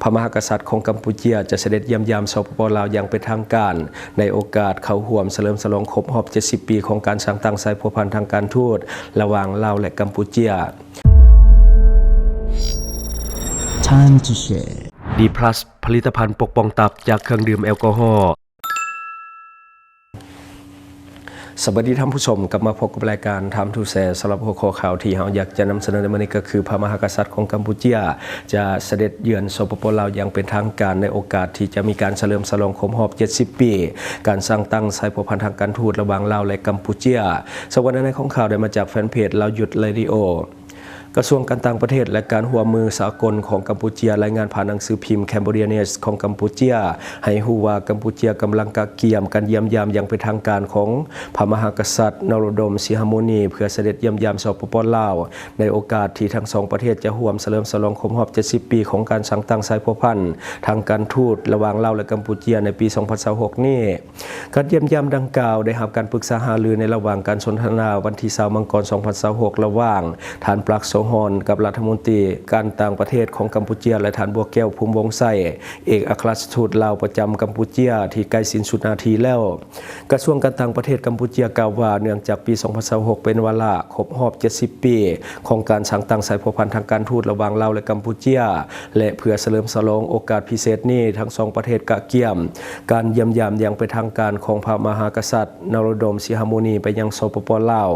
ພະມະຫາກະສັດຂອງກຳປູເຈຍຈະສະເດັດຢ້ຽມຢາມ ສປປ ລາວ ຢ່າງເປັນທາງການ ໃນໂອກາດເຂົ້າຮ່ວມສະເຫຼີມສະຫຼອງຄົບຮອບເຈັດສິບປີຂອງການສ້າງຕັ້ງສາຍພົວພັນທາງການທູດລະຫວ່າງລາວ ແລະ ກຳປູເຈຍ. Time to share. ດີພລັສ ຜະລິດຕະພັນປົກປ້ອງຕັບຈາກເຄື່ອງດື່ມແອລກໍຮໍ. ສະບາຍດີທ່ານຜູ້ຊົມ, ກັບມາພົບກັບລາຍການ Time to Share. ສຳລັບຫົວຂໍ້ຂ່າວທີ່ເຮົາຢາກຈະນຳສະເໜີໃນມື້ນີ້ກໍຄື ພະມະຫາກະສັດຂອງກຳປູເຈຍຈະສະເດັດເຢືອນ ສປປ ລາວ ຢ່າງເປັນທາງການ ໃນໂອກາດທີ່ຈະມີການສະເຫຼີມສະຫຼອງຄົບຮອບເຈັດສິບປີ ການສ້າງຕັ້ງສາຍພົວພັນທາງການທູດລະຫວ່າງລາວ ແລະ ກຳປູເຈຍ. ສ່ວນເນື້ອໃນຂອງຂ່າວໄດ້ມາຈາກແຟນເພຈ Lao Youth Radio. ກະຊວງການຕ່າງປະເທດ ແລະ ການຮ່ວມມືສາກົນຂອງກຳປູເຈຍ ລາຍງານຜ່ານໜັງສືພິມ Cambodia News ຂອງກຳປູເຈຍ ໃຫ້ຮູ້ວ່າ ກຳປູເຈຍກຳລັງກະກຽມການຢ້ຽມຢາມຢ່າງເປັນທາງການຂອງພະມະຫາກະສັດ ນະໂຣດົມ ສີຫະມຸນີ ເພື່ອສະເດັດຢ້ຽມຢາມ ສປປ ລາວ ໃນໂອກາດທີ່ທັງສອງປະເທດຈະຮ່ວມສະເຫຼີມສະຫຼອງຄົບຮອບເຈັດສິບປີຂອງການສ້າງຕັ້ງສາຍພົວພັນທາງການທູດລະຫວ່າງລາວ ແລະ ກຳປູເຈຍໃນປີສອງພັນຊາວຫົກນີ້. ການຢ້ຽມຢາມດັ່ງກ່າວໄດ້ຮັບການປຶກສາຫາລືໃນລະຫວ່າງການສົນທະນາວັນທີຊາວ ມັງກອນ ສອງພັນຊາວຫົກ ລະຫວ່າງທ່ານ ປຣາກ ໂຊຮອນ ກັບລັດຖະມົນຕີການຕ່າງປະເທດຂອງກຳປູເຈຍ ແລະ ທ່ານ ບົວແກ້ວ ພູມວົງໄຊ ເອກອັກຄະລັດຖະທູດລາວປະຈຳກຳປູເຈຍ ທີ່ໃກ້ສິ້ນສຸດໜ້າທີ່ແລ້ວ. ກະຊວງການຕ່າງປະເທດກຳປູເຈຍກ່າວວ່າ ເນື່ອງຈາກປີສອງພັນຊາວຫົກເປັນວາລະຄົບຮອບເຈັດສິບປີຂອງການສ້າງຕັ້ງສາຍພົວພັນທາງການທູດລະຫວ່າງລາວ ແລະ ກຳປູເຈຍ ແລະ ເພື່ອສະເຫຼີມສະຫຼອງໂອກາດພິເສດນີ້, ທັງສອງປະເທດກະກຽມການຢ້ຽມຢາມຢ່າງເປັນທາງການຂອງພະມະຫາກະສັດ ນະໂຣດົມ ສີຫະມຸນີ ໄປຍັງ ສປປ ລາວ.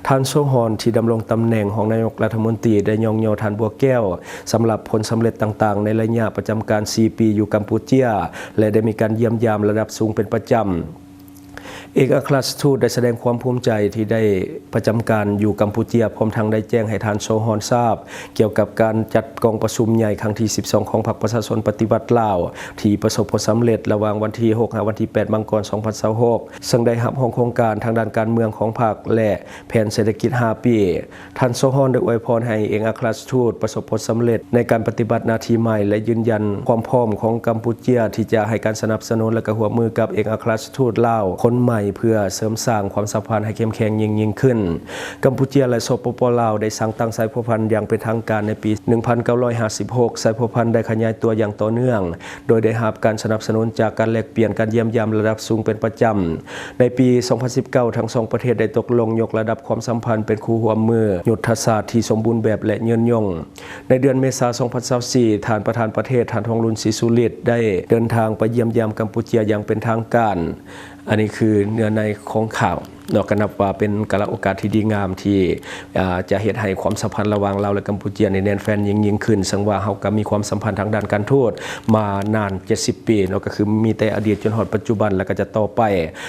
ທ່ານ ໂຊຮອນ ທີ່ດຳລົງຕຳແໜ່ງຮອງນາຍົກລັດຖະມົນຕີ ໄດ້ຍ້ອງຍໍທ່ານ ບົວແກ້ວ ສຳລັບຜົນສຳເລັດຕ່າງໆໃນໄລຍະປະຈຳການສີ່ປີຢູ່ກຳປູເຈຍ ແລະ ໄດ້ມີການຢ້ຽມຢາມລະດັບສູງເປັນປະຈຳ. ເອກອັກຄະລັດຖະທູດໄດ້ສະແດງຄວາມພູມໃຈທີ່ໄດ້ປະຈຳການຢູ່ກຳປູເຈຍ, ພ້ອມທັງໄດ້ແຈ້ງໃຫ້ທ່ານ ໂຊຮອນ ຊາບ ກ່ຽວກັບການຈັດກອງປະຊຸມໃຫຍ່ຄັ້ງທີສິບສອງຂອງພັກປະຊາຊົນປະຕິວັດລາວ ທີ່ປະສົບຜົນສຳເລັດລະຫວ່າງວັນທີຫົກຫາວັນທີແປດ ມັງກອນ ສອງພັນຊາວຫົກ ເຊິ່ງໄດ້ຮັບຮອງໂຄງການທາງດ້ານການເມືອງຂອງພັກ ແລະ ແຜນເສດຖະກິດຫ້າປີ. ທ່ານ ໂຊຮອນ ໄດ້ອວຍພອນໃຫ້ເອກອັກຄະລັດຖະທູດປະສົບຜົນສຳເລັດໃນການປະຕິບັດໜ້າທີ່ໃໝ່ ແລະ ຢືນຢັນຄວາມພ້ອມຂອງກຳປູເຈຍທີ່ຈະໃຫ້ການສະໜັບສະໜູນ ແລະ ກະຮ່ວມມືກັບເອກອັກຄະລັດຖະທູດລາວຄົນໃໝ່ ເພື່ອເສີມສ້າງຄວາມສຳພັນໃຫ້ເຂັ້ມແຂງຍິ່ງໆຂຶ້ນ. ກຳປູເຈຍ ແລະ ສປປ ລາວ ໄດ້ສ້າງຕັ້ງສາຍພົວພັນຢ່າງເປັນທາງການໃນປີໜຶ່ງພັນເກົ້າຮ້ອຍຫ້າສິບຫົກ. ສາຍພົວພັນໄດ້ຂະຫຍາຍຕົວຢ່າງຕໍ່ເນື່ອງ ໂດຍໄດ້ຮັບການສະໜັບສະໜູນຈາກການແລກປ່ຽນການຢ້ຽມຢາມລະດັບສູງເປັນປະຈຳ. ໃນປີສອງພັນສິບເກົ້າ ທັງສອງປະເທດໄດ້ຕົກລົງຍົກລະດັບຄວາມສຳພັນເປັນຄູ່ຮ່ວມມືຍຸດທະສາດທີ່ສົມບູນແບບ ແລະ ຍືນຍົງ. ໃນເດືອນເມສາ ສອງພັນຊາວສີ່ ທ່ານປະທານປະເທດ ທ່ານ ທອງລຸນ ສີສຸລິດ ໄດ້ເດີນທາງໄປຢ້ຽມຢາມກຳປູເຈຍຢ່າງເປັນທາງການ. ອັນນີ້ຄືເນື້ອໃນຂອງຂ່າວເນາະ, ກໍນັບວ່າເປັນກາລະໂອກາດທີ່ດີງາມທີ່ ອາ ຈະເຮັດໃຫ້ຄວາມສຳພັນລະຫວ່າງລາວ ແລະ ກຳປູເຈຍນີ້ແໜ້ນແຟ້ນຍິ່ງໆຂຶ້ນ, ເຊິ່ງວ່າເຮົາກໍມີຄວາມສຳພັນທາງດ້ານການທູດມານານເຈັດສິບປີເນາະ, ກໍຄືມີແຕ່ອະດີດຈົນຮອດປັດຈຸບັນ ແລະ ກໍຈະຕໍ່ໄປ.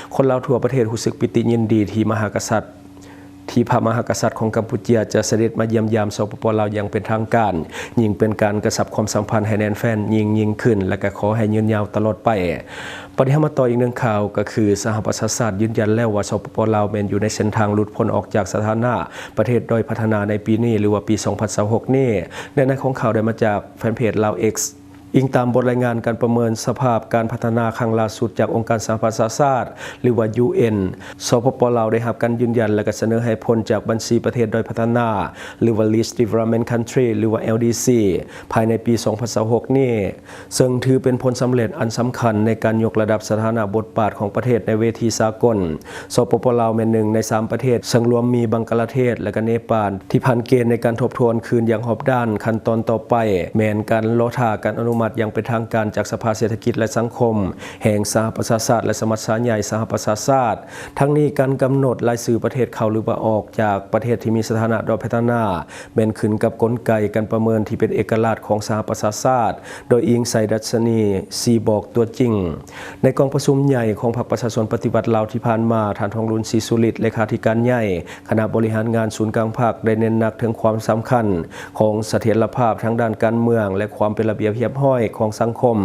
ຄົນລາວທົ່ວປະເທດຮູ້ສຶກປີຕິຍິນດີທີ່ມະຫາກະສັດ ທີ່ພະມະຫາກະສັດຂອງກຳປູເຈຍຈະສະເດັດມາຢ້ຽມຢາມ ສປປ ລາວ ຢ່າງເປັນທາງການ, ຍິ່ງເປັນການກະຊັບຄວາມສຳພັນໃຫ້ແໜ້ນແຟ້ນຍິ່ງໆຂຶ້ນ ແລະ ກໍຂໍໃຫ້ຍືນຍາວຕະຫຼອດໄປ. ບັດນີ້ເຮົາມາຕໍ່ອີກໜຶ່ງຂ່າວ ກໍຄືສະຫະປະຊາຊາດຢືນຢັນແລ້ວວ່າ ສປປ ລາວ ແມ່ນຢູ່ໃນເສັ້ນທາງຫຼຸດພົ້ນອອກຈາກສະຖານະປະເທດດ້ອຍພັດທະນາໃນປີນີ້ ຫຼືວ່າປີສອງພັນຊາວຫົກນີ້. ເນື້ອໃນຂອງຂ່າວໄດ້ມາຈາກແຟນເພຈ Lao X. ອີງຕາມບົດລາຍງານການປະເມີນສະພາບການພັດທະນາຄັ້ງລ່າສຸດຈາກອົງການສະຫະປະຊາຊາດ ຫຼືວ່າ ຢູເອັນ, ສປປ ລາວ ໄດ້ຮັບການຢືນຢັນ ແລະ ກະສະເໜີໃຫ້ພົ້ນຈາກບັນຊີປະເທດດ້ອຍພັດທະນາ ຫຼືວ່າ Least Development Country ຫຼືວ່າ ແອລດີຊີ ພາຍໃນປີສອງພັນຊາວຫົກນີ້, ເຊິ່ງຖືເປັນຜົນສຳເລັດອັນສຳຄັນໃນການຍົກລະດັບສະຖານະບົດບາດຂອງປະເທດໃນເວທີສາກົນ. ສປປ ລາວ ແມ່ນໜຶ່ງໃນສາມປະເທດ ເຊິ່ງລວມມີບັງກະລາເທດ ແລະ ກະເນປານ ທີ່ຜ່ານເກນໃນການທົບທວນຄືນຢ່າງຮອບດ້ານ. ຂັ້ນຕອນຕໍ່ໄປແມ່ນການລໍຖ້າການອະນຸມັດຢ່າງເປັນທາງການຈາກສະພາເສດຖະກິດ ແລະ ສັງຄົມແຫ່ງສະຫະປະຊາຊາດ ແລະ ສະມັດຊາໃຫຍ່ສະຫະປະຊາຊາດ. ທັງນີ້, ການກຳນົດລາຍຊື່ປະເທດເຂົ້າ ຫຼືວ່າອອກຈາກປະເທດທີ່ມີສະຖານະດ້ອຍພັດທະນາ ແມ່ນຂຶ້ນກັບກົນໄກການປະເມີນທີ່ເປັນເອກະລາດຂອງສະຫະປະຊາຊາດ, ໂດຍອີງໃສ່ດັດຊະນີສີ່ບອກຕົວຈິງ. ໃນກອງປະຊຸມໃຫຍ່ຂອງພັກປະຊາຊົນປະຕິວັດລາວທີ່ຜ່ານມາ, ທ່ານ ທອງລຸນ ສີສຸລິດ ເລຂາທິການໃຫຍ່ຄະນະບໍລິຫານງານສູນກາງພັກ ໄດ້ເນັ້ນໜັກເຖິງຄວາມສຳຄັນຂອງສະຖຽນລະພາບທາງດ້ານການເມືອງ ແລະ ຄວາມເປັນລະບຽບຮຽບຮ້ອຍຂອງສັງຄົມ,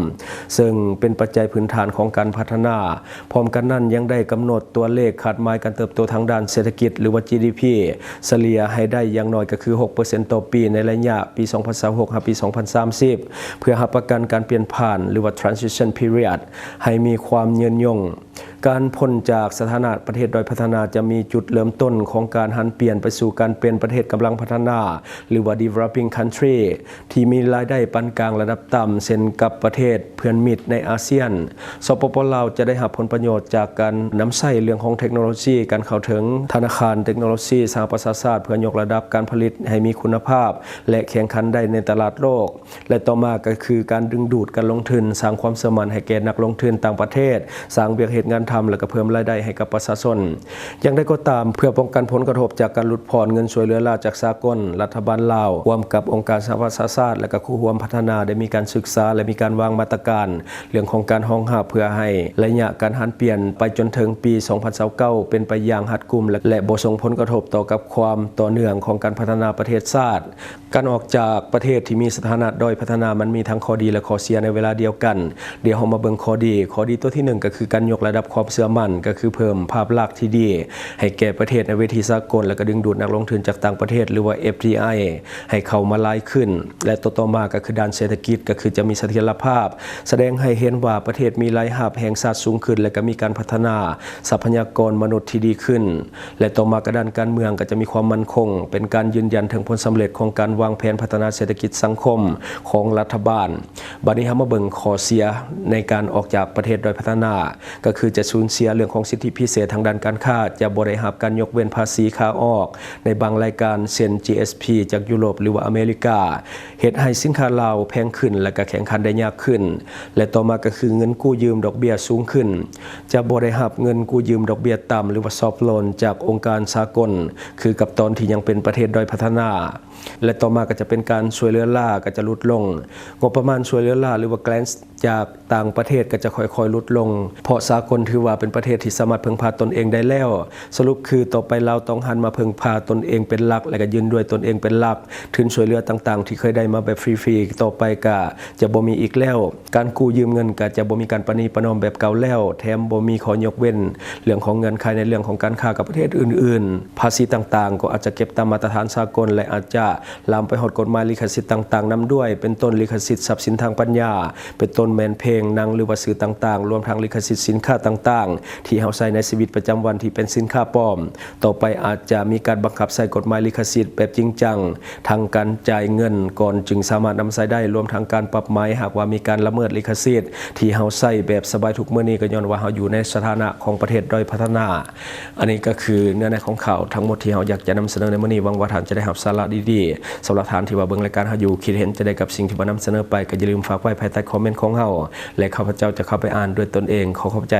ເຊິ່ງເປັນປັດໄຈພື້ນຖານຂອງການພັດທະນາ. ພ້ອມກັນນັ້ນ, ຍັງໄດ້ກຳນົດຕົວເລກຄາດໝາຍການເຕີບໂຕທາງດ້ານເສດຖະກິດ ຫຼືວ່າ ຈີດີພີ ສະເລ່ຍໃຫ້ໄດ້ຢ່າງໜ້ອຍກໍຄືຫົກເປີເຊັນຕໍ່ປີ ໃນໄລຍະປີສອງພັນຊາວຫົກຫາປີສອງພັນສາມສິບ ເພື່ອຮັບປະກັນການປ່ຽນຜ່ານ ຫຼືວ່າ transition period ໃຫ້ມີຄວາມຍືນຍົງ. ການພົ້ນຈາກສະຖານະປະເທດດ້ອຍພັດທະນາ ຈະມີຈຸດເລີ່ມຕົ້ນຂອງການຫັນປ່ຽນໄປສູ່ການເປັນປະເທດກຳລັງພັດທະນາ ຫຼືວ່າ developing country ທີ່ມີລາຍໄດ້ປານກາງລະດັບຕ່ຳ ເຊັ່ນກັບປະເທດເພື່ອນມິດໃນອາຊຽນ. ສປປ ລາວ ຈະໄດ້ຮັບຜົນປະໂຫຍດຈາກການນຳໃຊ້ເລື່ອງຂອງເທັກໂນໂລຊີ, ການເຂົ້າເຖິງທະນາຄານເທັກໂນໂລຊີສະຫະປະຊາຊາດ ເພື່ອຍົກລະດັບການຜະລິດໃຫ້ມີຄຸນນະພາບ ແລະ ແຂ່ງຂັນໄດ້ໃນຕະຫຼາດໂລກ. ແລະ ຕໍ່ມາກໍຄືການດຶງດູດການລົງທຶນ, ສ້າງຄວາມເຊື່ອໝັ້ນໃຫ້ແກ່ນັກລົງທຶນຕ່າງປະເທດ, ສ້າງວຽກເຮັດງານທຳ ແລະ ກໍເພີ່ມລາຍໄດ້ໃຫ້ກັບປະຊາຊົນ. ຢ່າງໃດກໍຕາມ, ເພື່ອປ້ອງກັນຜົນກະທົບຈາກການຫຼຸດຜ່ອນເງິນຊ່ວຍເຫຼືອລ້າຈາກສາກົນ, ລັດຖະບານລາວ ຮ່ວມກັບອົງການສະຫະປະຊາຊາດ ແລະ ກໍຄູ່ຮ່ວມພັດທະນາ ໄດ້ມີການສຶກສາ ແລະ ມີການວາງມາດຕະການເລື່ອງຂອງການຮອງຮັບ ເພື່ອໃຫ້ໄລຍະການຫັນປ່ຽນໄປຈົນເຖິງປີສອງພັນຊາວເກົ້າ ເປັນໄປຢ່າງຮັດກຸມ ແລະ ແລະ ບໍ່ສົ່ງຜົນກະທົບຕໍ່ກັບຄວາມຕໍ່ເນື່ອງຂອງການພັດທະນາປະເທດຊາດ. ການອອກຈາກປະເທດທີ່ມີສະຖານະດ້ອຍພັດທະນາ ມັນມີທັງຂໍ້ດີ ແລະ ຂໍ້ເສຍໃນເວລາດຽວກັນ. ດຽວເຮົາມາເບິ່ງຂໍ້ດີ. ຂໍ້ດີຕົວທີໜຶ່ງ ກໍຄືການຍົກລະດັບຄວາມເຊື່ອໝັ້ນ, ກໍຄືເພີ່ມພາບລັກທີ່ດີໃຫ້ແກ່ປະເທດໃນເວທີສາກົນ ແລະ ກໍດຶງດູດນັກລົງທຶນຈາກຕ່າງປະເທດ ຫຼືວ່າ ເອັຟດີໄອ ໃຫ້ເຂົ້າມາຫຼາຍຂຶ້ນ ແລະ ຕໍ່ໆມາກໍຄືດ້ານເສດຖະກິດ ກໍຄືຈະມີສະຖຽນລະພາບ, ສະແດງໃຫ້ເຫັນວ່າປະເທດມີລາຍຮັບແຫ່ງຊາດສູງຂຶ້ນ ແລະ ກໍມີການພັດທະນາຊັບພະຍາກອນມະນຸດທີ່ດີຂຶ້ນ. ແລະ ຕໍ່ມາກໍດ້ານການເມືອງກໍຈະມີຄວາມໝັ້ນຄົງ, ເປັນການຢືນຢັນເຖິງຜົນສຳເລັດຂອງການວາງແຜນພັດທະນາເສດຖະກິດສັງຄົມຂອງລັດຖະບານ. ບັດນີ້ເຮົາມາເບິ່ງຂໍ້ເສຍໃນການອອກຈາກປະເທດດ້ອຍພັດທະນາ, ກໍຄືຈະສູນເສຍເລື່ອງຂອງສິດທິພິເສດທາງດ້ານການຄ້າ, ຈະບໍ່ໄດ້ຮັບການຍົກເວັ້ນພາສີຂາອອກໃນບາງລາຍການ ເຊັ່ນ ຈີເອສພີ ຈາກຢູໂຣບ ຫຼືວ່າອາເມລິກາ. ເຮັດໃຫ້ສິນຄ້າລາວແພງຂຶ້ນ ແລະ ກໍແຂ່ງຂັນໄດ້ຍາກຂຶ້ນ ແລະ ຕໍ່ມາກໍຄືເງິນກູ້ຢືມດອກເບ້ຍສູງຂຶ້ນ, ຈະບໍ່ໄດ້ຮັບເງິນກູ້ຢືມດອກເບ້ຍຕ່ຳ ຫຼືວ່າ soft loan ຈາກອົງການສາກົນ ຄືກັບຕອນທີ່ຍັງເປັນປະເທດດ້ອຍພັດທະນາ, ແລະ ຕໍ່ມາກໍຈະເປັນການຊ່ວຍເຫຼືອລ້າກໍຈະຫຼຸດລົງ, ງົບປະມານຊ່ວຍເຫຼືອລ້າ ຫຼືວ່າ grants ຈາກຕ່າງປະເທດກໍຈະຄ່ອຍໆຫຼຸດລົງ, ເພາະສາກົນຖືວ່າເປັນປະເທດທີ່ສາມາດເພິ່ງພາຕົນເອງໄດ້ແລ້ວ. ສະຫຼຸບຄືຕໍ່ໄປລາວຕ້ອງຫັນມາເພິ່ງພາຕົນເອງເປັນຫຼັກ ແລະ ກໍຢືນດ້ວຍຕົນເອງເປັນຫຼັກ. ທຶນຊ່ວຍເຫຼືອຕ່າງໆທີ່ເຄີຍໄດ້ມາແບບຟຣີໆ ຕໍ່ໄປກະຈະບໍ່ມີອີກແລ້ວ. ການກູ້ຢືມເງິນກະຈະບໍ່ມີການປະນີປະນອມແບບເກົ່າແລ້ວ, ແຖມບໍ່ມີຂໍ້ຍົກເວັ້ນເລື່ອງຂອງເງື່ອນໄຂໃນເລື່ອງຂອງການຄ້າກັບປະເທດອື່ນໆ. ພາສີຕ່າງໆກໍອາດຈະເກັບຕາມມາດຕະຖານສາກົນ ແລະ ອາດຈະລາມໄປຮອດກົດໝາຍລິຂະສິດຕ່າງໆນຳດ້ວຍ, ເປັນຕົ້ນລິຂະສິດຊັບສິນທາງປັນຍາ, ເປັນຕົ້ນແມ່ນເພງ, ໜັງ ຫຼືວ່າສື່ຕ່າງໆ, ລວມທັງລິຂະສິດສິນຄ້າຕ່າງໆ ທີ່ເຮົາໃຊ້ໃນຊີວິດປະຈຳວັນທີ່ເປັນສິນຄ້າປອມ. ຕໍ່ໄປອາດຈະມີການບັງຄັບໃຊ້ກົດໝາຍລິຂະສິດແບບຈິງຈັງ, ທັງການຈ່າຍເງິນກ່ອນຈຶ່ງສາມາດນຳໃຊ້ໄດ້, ລວມທັງການປັບໃໝຫາກວ່າມີການລະເມີດລິຂະສິດທີ່ເຮົາໃຊ້ແບບສະບາຍທຸກມື້ນີ້, ກໍຍ້ອນວ່າເຮົາຢູ່ໃນສະຖານະຂອງປະເທດດ້ອຍພັດທະນາ. ອັນນີ້ກໍຄືເນື້ອໃນຂອງຂ່າວທັງໝົດທີ່ເຮົາຢາກຈະນຳສະເໜີໃນມື້ນີ້. ຫວັງວ່າທ່ານຈະໄດ້ຮັບສາລະດີໆ. ສຳລັບທ່ານທີ່ວ່າເບິ່ງລາຍການເຮົາຢູ່, ຄິດເຫັນຈັ່ງໃດກັບສິ່ງທີ່ວ່ານຳສະເໜີໄປ, ກໍຢ່າລືມຝາກໄວ້ພາຍໃຕ້ຄອມເມັນຂອງເຮົາ ແລະ ຂ້າພະເຈົ້າຈະເຂົ້າໄປອ່ານດ້ວຍຕົນເອງ. ຂໍຂອບໃຈ.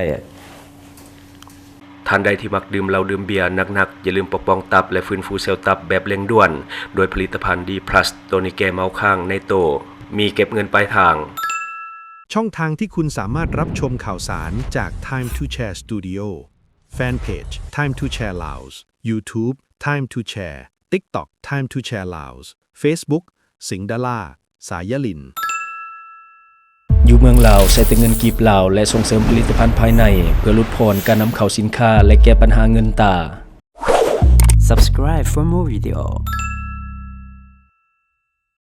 ທ່ານໃດທີ່ມັກດື່ມເຫຼົ້າດື່ມເບຍໜັກໆ, ຢ່າລືມປົກປ້ອງຕັບ ແລະ ຟື້ນຟູເຊວຕັບແບບເລັ່ງດ່ວນ ດ້ວຍຜະລິດຕະພັນ D plus ໂຕນີ້ແກ້ເມົາຄ້າງໃນໂຕ, ມີເກັບເງິນປາຍທາງ. ช่องทางที่คุณสามารถรับชมข่าวสารจาก Time to Share Studio Fanpage Time to Share Laos YouTube Time to Share TikTok Time to Share Laos Facebook สิงห์ดารา สายยลิน ຢູ່ເມືອງລາວໃຊ້ແຕ່ເງິນກີບລາວ ແລະ ສົ່ງເສີມຜະລິດຕະພັນພາຍໃນ ເພື່ອຫຼຸດຜ່ອນການນຳເຂົ້າສິນຄ້າ ແລະ ແກ້ບັນຫາເງິນຕາ. Subscribe for more video.